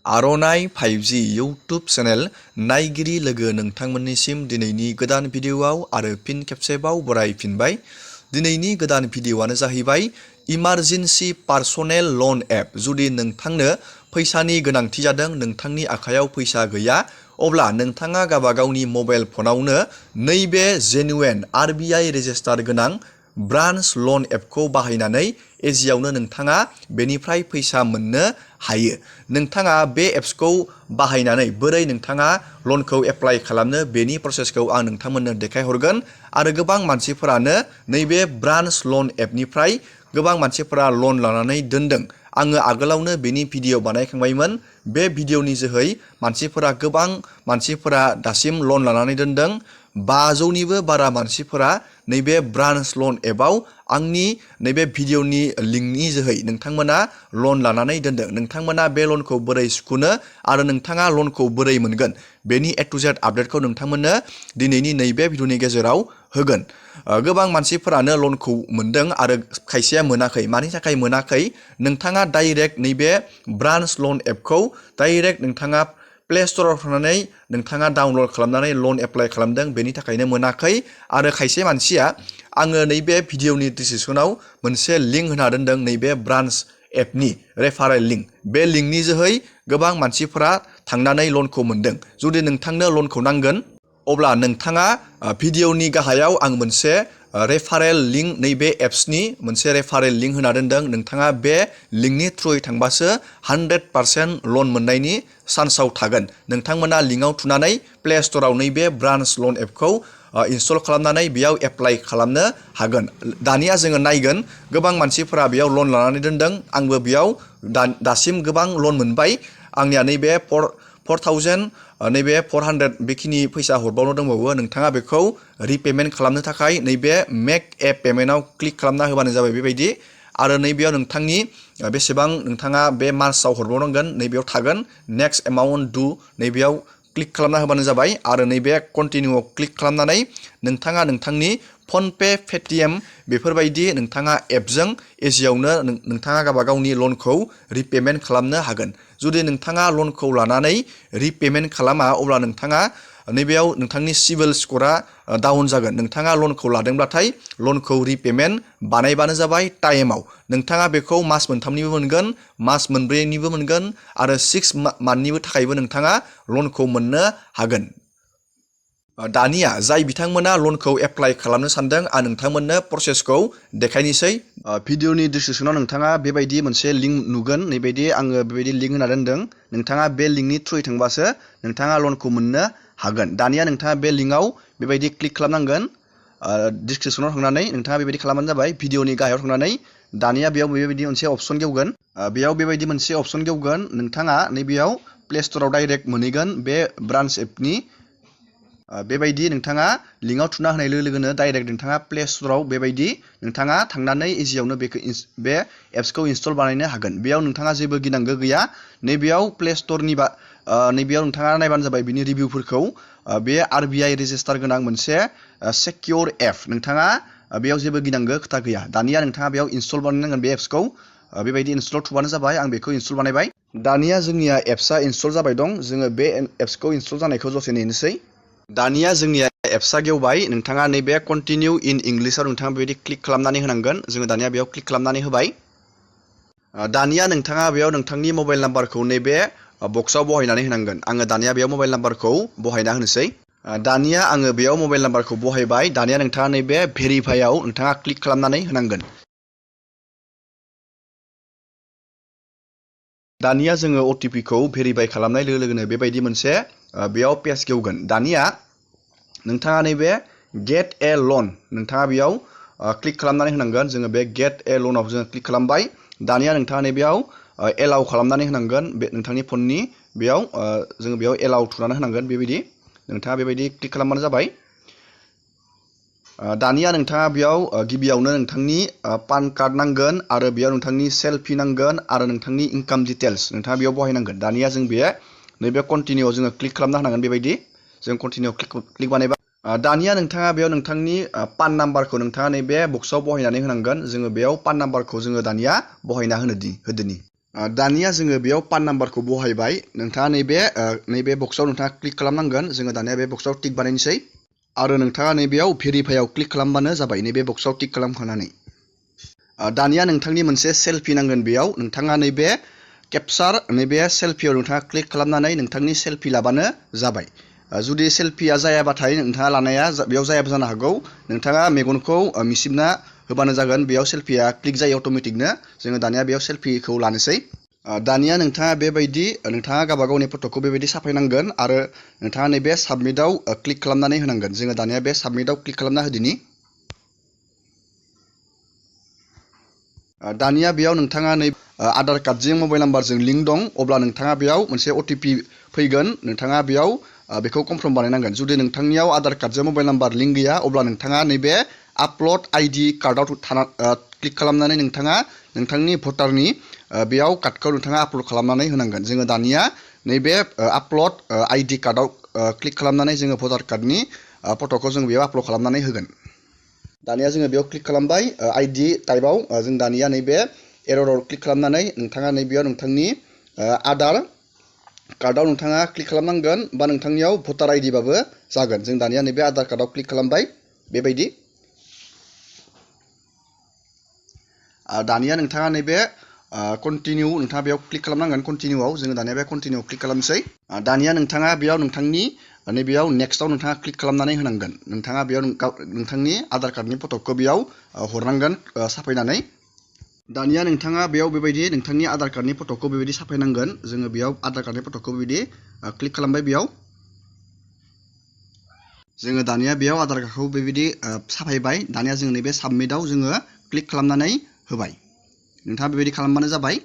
आर'नाइ 5G YouTube channel नायगिरि लोगो नोंथांमोननिसिम दिनैनि गोदान भिडिअ'आव आरो फिन खेबसेबाव बरायफिनबाय। दिनैनि गोदान भिडिअ'आनो जाहैबाय इमारजेन्सि पार्सनेल लन एप। जुदि नोंथांनो फैसानि गोनांथि जादों, नोंथांनि आखायाव फैसा गैया, अब्ला नोंथाङा गावबा गावनि मबाइल फनावनो नैबे जेनुइन RBI रेजिस्टार गोनां ब्रान्च लन एपखौ बाहायनानै इजियावनो नोंथाङा बेनिफ्राय फैसा मोननो हायो। नोंथाङा बे एप्सखौ बाहायनानै बोरै नोंथाङा लनखौ एप्लाइ खालामनो बेनि प्रसेसखौ आं नोंथांमोननो देखायहरगोन। आरो गोबां मानसिफोरानो नैबे ब्रान्च लन एपनिफ्राय गोबां मानसिफोरा लन लानानै दोनदों। आङो आगोलावनो बेनि भिडिअ बानायखांबायमोन। बे भिडिअनि जोहै गोबां मानसिफोरा दासिम लन लानानै दोनदों। 500निबो बारा मानसिफोरा नैबे ब्रान्च लन एपआव आंनि नैबे भिडिअनि लिंकनि जोहै नोंथांमोना लन लानानै दोनदों। नोंथांमोना बे लनखौ बोरै सुख'नो आरो नोंथाङा लनखौ बोरै मोनगोन बेनि A to Z आपडेटखौ नोंथांमोननो दिनैनि नैबे भिडिअनि गेजेराव होगोन। गोबां मानसिफोरानो लनखौ मोनदों आरो खायसेया मोनाखै। मानि थाखाय मोनाखै? नोंथाङा डाइरेक्ट नैबे ब्रान्च लन एपखौ डाइरेक्ट नोंथाङा प्ले स्ट'राव थांनानै नोंथाङा डाउनलड खालामनानै लन एप्लाइ खालामदों, बेनि थाखायनो मोनाखै। आरो खायसे मानसिया आङो नैबे भिडिअनि डिसक्रिपसनाव मोनसे लिंक होना दोनदों, नैबे ब्रान्च एपनि रेफारेल लिंक। बे लिंकनि जोहै गोबां मानसिफोरा थांनानै लनखौ मोनदों। जुदि नोंथांनो लनखौ नांगोन, अब्ला नोंथाङा भिडिअनि गाहायाव आं मोनसे रेफारेल लिंक, नैबे एप्सनि मोनसे रेफारेल लिंक होना दोनदों। नोंथाङा बे लिंकनि थ्रुयै थांबासो 100% लन मोननायनि चान्सआव थागोन। नोंथांमोना लिंकआव थुनानै प्ले स्ट'राव नैबे ब्रान्च लन एपखौ इनस्टल खालामनानै बेयाव एप्लाइ खालामनो हागोन। दानिया जोङो नायगोन गोबां मानसिफोरा बेयाव लन लानानै दोनदों। आंबो बेयाव दासिम गोबां लन मोनबाय। आंनिया नैबे 4,400 बेखिनि फैसा हरबावनो दंबावो। नोंथाङा बेखौ रिपेमेन्ट खालामनो थाखाय नैबे मेक ए पेमेन्टआव क्लिक खालामना होबानो जाबाय बेबायदि। आरो नैबेयाव नोंथांनि बेसेबां नोंथाङा बे मार्चआव हरबावनांगोन नैबेयाव थागोन। नेक्स्ट एमाउन्ट डु नैबेयाव क्लिक खालामना होबानो जाबाय। आरो नैबे कन्टिनिउआव क्लिक खालामनानै नोंथाङा नोंथांनि फनपे, पेटिएम बेफोरबायदि नोंथाङा एपजों इजियावनो नोंथाङा गावबा गावनि लनखौ रिपेमेन्ट खालामनो हागोन। जुदि नोंथाङा लनखौ लानानै रिपेमेन्ट खालामा, अब्ला नोंथाङा नैबेयाव नोंथांनि सिबिल स्क'रा डाउन जागोन। नोंथाङा लनखौ लादोंब्लाथाय लनखौ रिपेमेन्ट बानायबानो जाबाय टाइमाव। नोंथाङा बेखौ मास मोनथामनिबो मोनगोन, मास मोनब्रैनिबो मोनगोन आरो 6 मान्थनिबो थाखायबो नोंथाङा लनखौ मोननो हागोन। दानिया जाय बिथांमोना लनखौ एप्लाइ खालामनो सानदों, आं नोंथांमोननो प्रसेसखौ देखायनोसै। भिडिअनि डिसक्रिपसनाव नोंथाङा बेबायदि मोनसे लिंक नुगोन। नैबायदि आङो बेबायदि लिंक होना दोनदों। नोंथाङा बे लिंकनि थ्रुयै थांबासो नोंथाङा लनखौ मोननो हागोन। दानिया नोंथाङा बे लिंकआव बेबायदि क्लिक खालामनांगोन। डिसक्रिपसनाव थांनानै नोंथाङा बेबायदि खालामबानो जाबाय। भिडिअनि गाहायाव थांनानै दानिया बेयाव बेबायदि मोनसे अपसन गेवगोन। बेयाव बेबायदि मोनसे अपसन गेवगोन। नोंथाङा नैबेयाव प्ले स्ट'राव डाइरेक्ट मोनहैगोन बे ब्रान्च एपनि। बेबायदि नोंथाङा लिंकआव थुना होनाय लोगो लोगोनो डाइरेक्ट नोंथाङा प्ले स्ट'राव बेबायदि नोंथाङा थांनानै इजियावनो बे एप्सखौ इनस्टल बानायनो हागोन। बेयाव नोंथाङा जेबो गिनांगौ गैया। नैबेयाव प्ले स्ट'रनि नैबेयाव नोंथाङा नायबानो जाबाय बिनि रिभिउफोरखौ। बे RBI रेजिस्टार गोनां मोनसे सेकिउर एप। नोंथाङा बेयाव जेबो गिनांगौ खोथा गैया। दानिया नोंथाङा बेयाव इनस्टल बानायनांगोन बे एप्सखौ। बेबायदि इनस्टल थुबानो जाबाय। आं बेखौ इनस्टल बानायबाय। दानिया जोंनिया एप्सआ इनस्टल जाबाय दं। जोङो बे एप्सखौ इनस्टल जानायखौ दसे नेनोसै। दानिया जोंनिया एप्सआ गेवबाय। नोंथाङा नैबे कन्टिनिउ इन इंलिशआव नोंथाङा बेबायदि क्लिक खालामनानै होनांगोन। जोङो दानिया बेयाव क्लिक खालामनानै होबाय। दानिया नोंथाङा बेयाव नोंथांनि मबाइल नाम्बारखौ नैबे बक्सआव बहायनानै होनांगोन। आङो दानिया बेयाव मबाइल नाम्बारखौ बहायना होनोसै। दानिया आङो बेयाव मबाइल नाम्बारखौ बहायबाय। दानिया नोंथाङा नैबे भेरिफाइआव नोंथाङा क्लिक खालामनानै होनांगोन। दानिया जोङो OTPखौ भेरिफाइ खालामनाय लोगो लोगोनो बेबायदि मोनसे बेयाव पेज गेवगोन। दानिया नोंथाङा नैबे गेट ए लन नोंथाङा बेयाव क्लिक खालामनानै होनांगोन। जोङो बे गेट ए लनाव जोङो क्लिक खालामबाय। दानिया नोंथाङा नैबेयाव एलाउ खालामनानै होनांगोन। बे नोंथांनि फननि बेयाव जोङो बेयाव एलाउ थुनानै होनांगोन। बेबायदि नोंथाङा बेबायदि क्लिक खालामबानो जाबाय। दानिया नोंथाङा बेयाव गिबियावनो नोंथांनि पान कार्ड नांगोन आरो बेयाव नोंथांनि सेल्फि नांगोन आरो नोंथांनि इनकाम डिटेल्स नोंथाङा बेयाव बहायनांगोन। दानिया जों नैबे कन्टिनिउआव जोङो क्लिक खालामना होनांगोन। बेबायदि जों कन्टिनिउआव क्लिक बानायबाय। दानिया नोंथाङा बेयाव नोंथांनि पान नाम्बारखौ नोंथाङा नैबे बक्सआव बहायनानै होनांगोन। जोङो बेयाव पान नाम्बारखौ जोङो दानिया बहायना होदोनि। दानिया जोङो बेयाव पान नाम्बारखौ बहायबाय नोंथाङा नैबे बक्सआव नोंथाङा क्लिक खालामनांगोन जोङो दानिया बे बक्सआव टिक बानायनोसै आरो नोंथाङा नैबेयाव भेरिफाइआव क्लिक खालामबानो जाबाय नैबे बक्सआव टिक खालामखांनानै दानिया नोंथांनि मोनसे सेलफि नांगोन बेयाव नोंथाङा नैबे केपचार नैबे सेलफियाव नोंथाङा क्लिक खालामनानै नोंथांनि सेलफि लाबानो जाबाय जुदि सेलफिया जायाबाथाय नोंथाङा लानाया बेयाव जायाबो जानो हागौ नोंथाङा मेगनखौ मिसिबना होबानो जागोन बेयाव सेलफिया क्लिक जायो अट'मेटिकनो जोङो दानिया बेयाव सेलफिखौ लानोसै दानिया नोंथाङा बेबायदि नोंथाङा गावबा गावनि फट'खौ बेबायदि साफायनांगोन आरो नोंथाङा नैबे साबमिटआव क्लिक खालामनानै होनांगोन जोङो दानिया बे साबमिटआव क्लिक खालामना होदिनि दानिया बेयाव नोंथाङा नै आधार कार्डजों मबाइल नाम्बारजों लिंक दं अब्ला नोंथाङा बेयाव मोनसे OTP फैगोन नोंथाङा बेयाव बेखौ कनफार्म बानायनांगोन जुदि नोंथांनियाव आधार कार्डजों मबाइल नाम्बार लिंक गैया अब्ला नोंथाङा नैबे आपल'ड ID कार्डआव क्लिक खालामनानै नोंथाङा नोंथांनि भटारनि बेयाव कार्डखौ नोंथाङा आपल'ड खालामनानै होनांगोन जोङो दानिया नैबे आपल'ड ID कार्डआव क्लिक खालामनानै जोङो भटार कार्डनि फट'खौ जों बेयाव आपल'ड खालामनानै होगोन दानिया जोङो बेयाव क्लिक खालामबाय ID टाइपआव जों दानिया नैबे एर'राव क्लिक खालामनानै नोंथाङा नैबेयाव नोंथांनि आधार कार्डआव नोंथाङा क्लिक खालामनांगोन बा नोंथांनियाव भटार ID बाबो जागोन जों दानिया नैबे आधार कार्डआव क्लिक खालामबाय बेबायदि दानिया नोंथाङा नैबे कन्टिनिउ नोंथाङा बेयाव क्लिक खालामनांगोन कन्टिनिउआव जोङो दानिया बे कन्टिनिउआव क्लिक खालामसै दानिया नोंथाङा बेयाव नोंथांनि नैबेयाव नेक्स्टआव नोंथाङा क्लिक खालामनानै होनांगोन नोंथाङा बेयाव नोंथांनि आधार कार्डनि फट'खौ बेयाव हरनांगोन साफायनानै दानिया नोंथाङा बेयाव बेबायदि नोंथांनि आधार कार्डनि फट'खौ बेबायदि साफायनांगोन जोङो बेयाव आधार कार्डनि फट'खौ बेबायदि क्लिक खालामबाय बेयाव जोङो दानिया बेयाव आधार कार्डखौ बेबायदि साफायबाय दानिया जों नैबे साबमिटआव जोङो क्लिक खालामनानै होबाय नोंथाङा बेबायदि खालामबानो जाबाय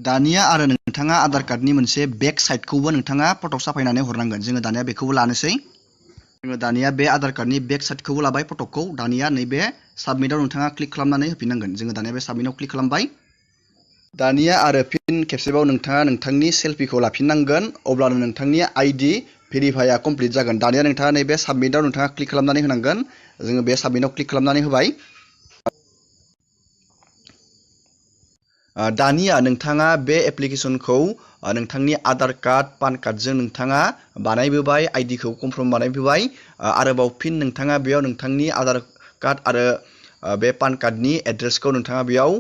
दानिया आरो नोंथाङा आधार कार्डनि मोनसे बेक साइडखौबो नोंथाङा फट' साफायनानै हरनांगोन जोङो दानिया बेखौबो लानोसै जोङो दानिया बे आधार कार्डनि बेक साइडखौबो लाबाय फट'खौ दानिया नैबे साबमिटआव नोंथाङा क्लिक खालामनानै होफिननांगोन जोङो दानिया बे साबमिटआव क्लिक खालामबाय दानिया आरो फिन खेबसेबाव नोंथाङा नोंथांनि सेलफिखौ लाफिननांगोन अब्लानो नोंथांनि ID भेरिफाइआ कमप्लिट जागोन दानिया नोंथाङा नैबे साबमिटआव नोंथाङा क्लिक खालामनानै होनांगोन जोङो बे साबमिटआव क्लिक खालामनानै होबाय दानिया नोंथाङा बे एप्लिकेसनखौ नोंथांनि आधार कार्ड पान कार्डजों नोंथाङा बानायबोबाय आइडिखौ कनफार्म बानायबोबाय आरोबाव फिन नोंथाङा बेयाव नोंथांनि आधार कार्ड आरो बे पान कार्डनि एड्रेसखौ नोंथाङा बेयाव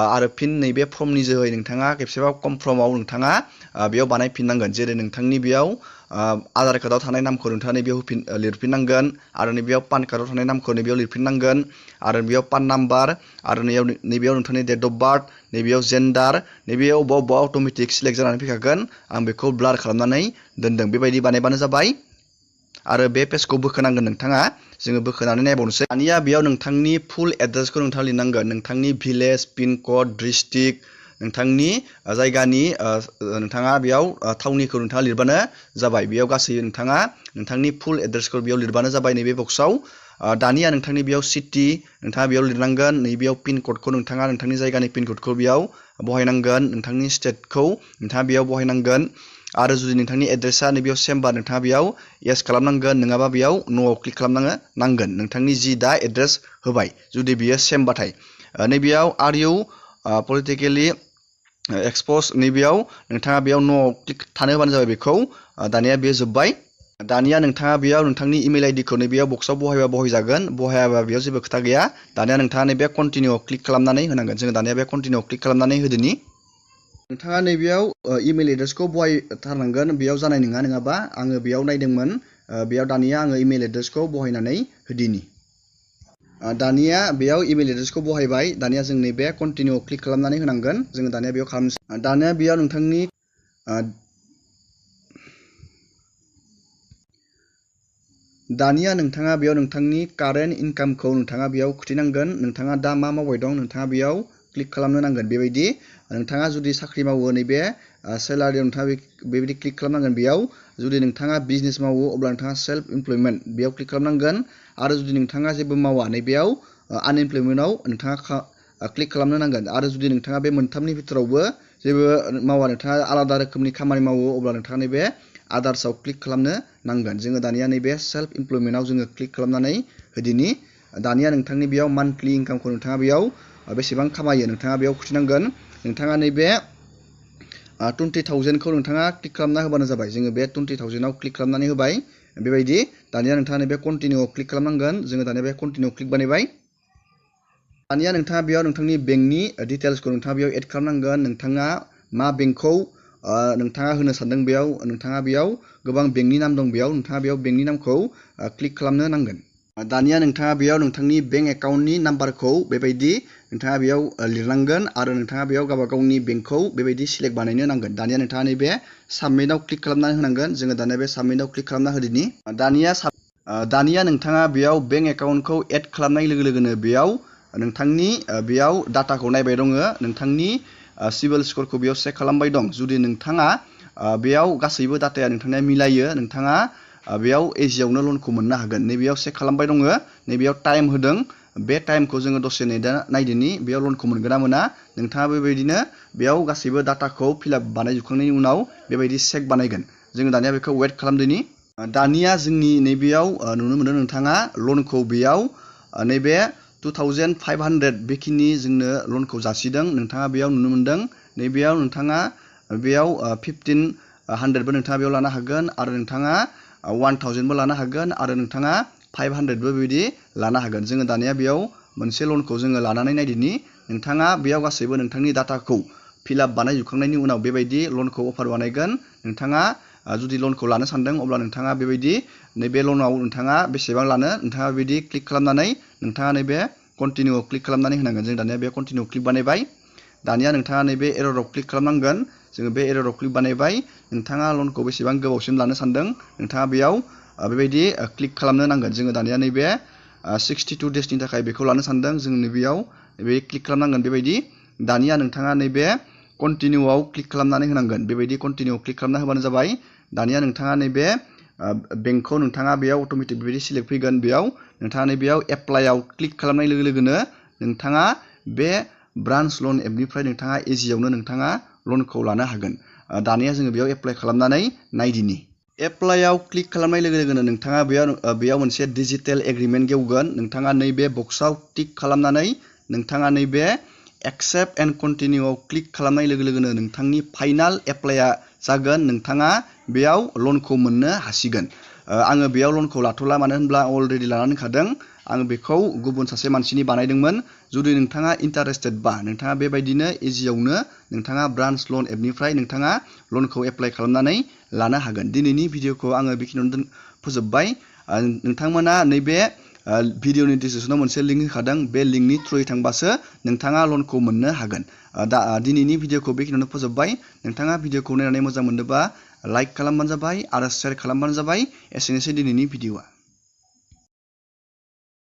आरो फिन नैबे फर्मनि जोहै नोंथाङा खेबसेबाव कनफार्माव नोंथाङा बेयाव बानायफिननांगोन जेरै नोंथांनि बेयाव आधार कार्डआव थानाय नामखौ नोंथाङा नैबेयाव लिरफिननांगोन आरो नैबेयाव पान कार्डआव थानाय नामखौ नैबेयाव लिरफिननांगोन आरो बेयाव पान नाम्बार आरो नैबेयाव नोंथांनि डेट अफ बार्थ नैबेयाव जेन्डार नैबेयाव अबेबा अट'मेटिक सिलेक्ट जानानै फैखागोन आं बेखौ ब्लार खालामनानै दोनदों बेबायदि बानायबानो जाबाय आरो बे पेजखौ बोखोनांगोन नोंथाङा जोङो बोखोनानै नायबावनोसै दानिया बेयाव नोंथांनि फुल एड्रेसखौ नोंथाङा लिरनांगोन नोंथांनि भिलेज पिन कड डिस्ट्रिक्ट नोंथांनि जायगानि नोंथाङा बेयाव थावनिखौ नोंथाङा लिरबानो जाबाय बेयाव गासै नोंथाङा नोंथांनि फुल एड्रेसखौ बेयाव लिरबानो जाबाय नैबे बक्सआव दानिया नोंथांनि बेयाव सिटि नोंथाङा बेयाव लिरनांगोन नैबेयाव पिन क'डखौ नोंथाङा नोंथांनि जायगानि पिन क'डखौ बेयाव बहायनांगोन नोंथांनि स्टेटखौ नोंथाङा बेयाव बहायनांगोन आरो जुदि नोंथांनि एड्रेसा नैबेयाव सेमबा नोंथाङा बेयाव येस खालामनांगोन नङाबा बेयाव न'आव क्लिक खालामनांगोन नोंथांनि जि दा एड्रेस होबाय जुदि बियो सेमबाथाय नैबेयाव आर इउ पलिटिकेलि एक्सप'ज नैबेयाव नोंथाङा बेयाव न'आव क्लिक थानो होबानो जाबाय बेखौ दानिया बेयो जोब्बाय दानिया नोंथाङा बेयाव नोंथांनि इमेल आइडिखौ नैबेयाव बक्सआव बहायबा बहायजागोन बहायाबा बेयाव जेबो खोथा गैया दानिया नोंथाङा नैबे कन्टिनिउआव क्लिक खालामनानै होनांगोन जोङो दानिया बे कन्टिनिउआव क्लिक खालामनानै होदोनि नोंथाङा नैबेयाव इमेल एड्रेसखौ बहायथारनांगोन बेयाव जानाय नङा नङाबा आङो बेयाव नायदोंमोन बेयाव दानिया आङो इमेल एड्रेसखौ बहायनानै होदिनि दानिया बेयाव इमेल एड्रेसखौ बहायबाय दानिया जों नैबे कन्टिनिउआव क्लिक खालामनानै होनांगोन जोङो दानिया बेयाव खालामनोसै दानिया बेयाव नोंथांनि दानिया नोंथाङा बेयाव नोंथांनि कारेन्ट इनकामखौ नोंथाङा बेयाव खिथिनांगोन नोंथाङा दा मा मावबाय दं नोंथाङा बेयाव क्लिक खालामनो नांगोन बेबायदि नोंथाङा जुदि साख्रि मावो नैबे सेलारियाव नोंथाङा बेबायदि क्लिक खालामनांगोन बेयाव जुदि नोंथाङा बिजनेस मावो अब्ला नोंथाङा सेल्फ इमप्लयमेन्ट बेयाव क्लिक खालामनांगोन आरो जुदि नोंथाङा जेबो मावा नैबेयाव आनइमप्लयमेन्टआव नोंथाङा क्लिक खालामनो नांगोन आरो जुदि नोंथाङा बे मोनथामनि भितरावबो जेबो मावा नोंथाङा आलादा रोखोमनि खामानि मावो अब्ला नोंथाङा नैबे आदार्सआव क्लिक खालामनो नांगोन जोङो दानिया नैबे सेल्फ इमप्लयमेन्टआव जोङो क्लिक खालामनानै होदिनि दानिया नोंथांनि बेयाव मान्थलि इनकामखौ नोंथाङा बेयाव बेसेबां खामायो नोंथाङा बेयाव खिथिनांगोन नोंथाङा नैबे 20,000 खौ नोंथाङा क्लिक खालामना होबानो जाबाय जोङो बे 20,000 आव क्लिक खालामनानै होबाय बेबायदि दानिया नोंथाङा नैबे कन्टिनिउआव क्लिक खालामनांगोन जोङो दानिया बे कन्टिनिउ क्लिक बानायबाय दानिया नोंथाङा बेयाव नोंथांनि बेंकनि डिटेल्सखौ नोंथाङा बेयाव एड खालामनांगोन नोंथाङा मा बेंकखौ नोंथाङा होनो सानदों बेयाव नोंथाङा बेयाव गोबां बेंकनि नाम दं बेयाव नोंथाङा बेयाव बेंकनि नामखौ क्लिक खालामनो नांगोन दानिया नोंथाङा बेयाव नोंथांनि बेंक एकाउन्टनि नाम्बारखौ बेबायदि नोंथाङा बेयाव लिरनांगोन आरो नोंथाङा बेयाव गावबा गावनि बेंकखौ बेबायदि सिलेक्ट बानायनो नांगोन दानिया नोंथाङा नैबे साबमिटआव क्लिक खालामनानै होनांगोन जोङो दानिया बे साबमिटआव क्लिक खालामना होदिनि दानिया नोंथाङा बेयाव बेंक एकाउन्टखौ एड खालामनाय लोगो लोगोनो बेयाव नोंथांनि बेयाव डाटाखौ नायबाय दङ नोंथांनि सिबिल स्करखौ बेयाव चेक खालामबाय दं जुदि नोंथाङा बेयाव गासैबो डाटाया नोंथांनिया मिलायो नोंथाङा बेयाव इजियावनो लनखौ मोननो हागोन नैबेयाव चेक खालामबाय दङ नैबेयाव टाइम होदों बे टाइमखौ जोङो दसे नायदिनि बेयाव लनखौ मोनगोन ना मोना नोंथाङा बेबायदिनो बेयाव गासैबो डाटाखौ फिलआप बानायजोबखांनायनि उनाव बेबायदि चेक बानायगोन जोङो दानिया बेखौ वेट खालामदिनि दानिया जोंनि नैबेयाव नुनो मोनो नोंथाङा लनखौ बेयाव नैबे 2,500 बेखिनि जोंनो लनखौ जासिदों नोंथाङा बेयाव नुनो मोनदों नैबेयाव नोंथाङा बेयाव 1,500बो नोंथाङा बेयाव लानो हागोन आरो नोंथाङा 1,000बो लानो हागोन आरो नोंथाङा 500बो बेबायदि लानो हागोन जोङो दानिया बेयाव मोनसे लनखौ जोङो लानानै नायदिनि नोंथाङा बेयाव गासैबो नोंथांनि डाटाखौ फिलआप बानायजोबखांनायनि उनाव बेबायदि लनखौ अफार बानायगोन नोंथाङा जुदि लनखौ लानो सानदों अब्ला नोंथाङा बेबायदि नैबे लनाव नोंथाङा बेसेबां लानो नोंथाङा बेबायदि क्लिक खालामनानै नोंथाङा नैबे कन्टिनिउआव क्लिक खालामनानै होनांगोन जों दानिया बे कन्टिनिउ क्लिक बानायबाय दानिया नोंथाङा नैबे एरराव क्लिक खालामनांगोन जोङो बे एरराव क्लिक बानायबाय नोंथाङा लनखौ बेसेबां गोबावसिम लानो सानदों नोंथाङा बेयाव बेबायदि क्लिक खालामनो नांगोन जोङो दानिया नैबे 62 डेसनि थाखाय बेखौ लानो सानदों जों नैबेयाव बे क्लिक खालामनांगोन बेबायदि दानिया नोंथाङा नैबे कन्टिनिउआव क्लिक खालामनानै होनांगोन बेबायदि कन्टिनिउआव क्लिक खालामना होबानो जाबाय दानिया नोंथाङा नैबे बेंकखौ नोंथाङा बेयाव अट'मेटिक बेबायदि सिलेक्ट फैगोन बेयाव नोंथाङा नैबेयाव एप्लाइआव क्लिक खालामनाय लोगो लोगोनो नोंथाङा बे ब्रान्च लन एपनिफ्राय नोंथाङा इजियावनो नोंथाङा लनखौ लानो हागोन दानिया जोङो बेयाव एप्लाइ खालामनानै नायदिनि एप्लाइआव क्लिक खालामनाय लोगो लोगोनो नोंथाङा बेयाव मोनसे डिजिटेल एग्रिमेन्ट गेवगोन नोंथाङा नैबे बक्सआव टिक खालामनानै नोंथाङा नैबे एक्सेप्ट एन्ड कन्टिनिउआव क्लिक खालामनाय लोगो लोगोनो नोंथांनि फाइनाल एप्लाइआ जागोन नोंथाङा बेयाव लनखौ मोननो हासिगोन आङो बेयाव लनखौ लाथ'ला मानो होनब्ला अलरेडि लानानै दोनखादों आं बेखौ गुबुन सासे मानसिनि बानायदोंमोन जुदि नोंथाङा इन्टारेस्टेड बा नोंथाङा बेबायदिनो इजियावनो नोंथाङा ब्रान्च लन एपनिफ्राय नोंथाङा लनखौ एप्लाइ खालामनानै लानो हागोन दिनैनि भिडिअखौ आङो बेखिनियावनो फोजोबबाय नोंथांमोना नैबे भिडिअनि डिसक्रिपसनाव मोनसे लिंक होखादों बे लिंकनि थ्रुयै थांबासो नोंथाङा लनखौ मोननो हागोन दिनैनि भिडिअखौ बेखिनियावनो फोजोबबाय नोंथाङा भिडिअखौ नायनानै मोजां मोनदोंबा लाइक खालामबानो जाबाय आरो शेयार खालामबानो जाबाय एसेनोसै दिनैनि भिडिअआ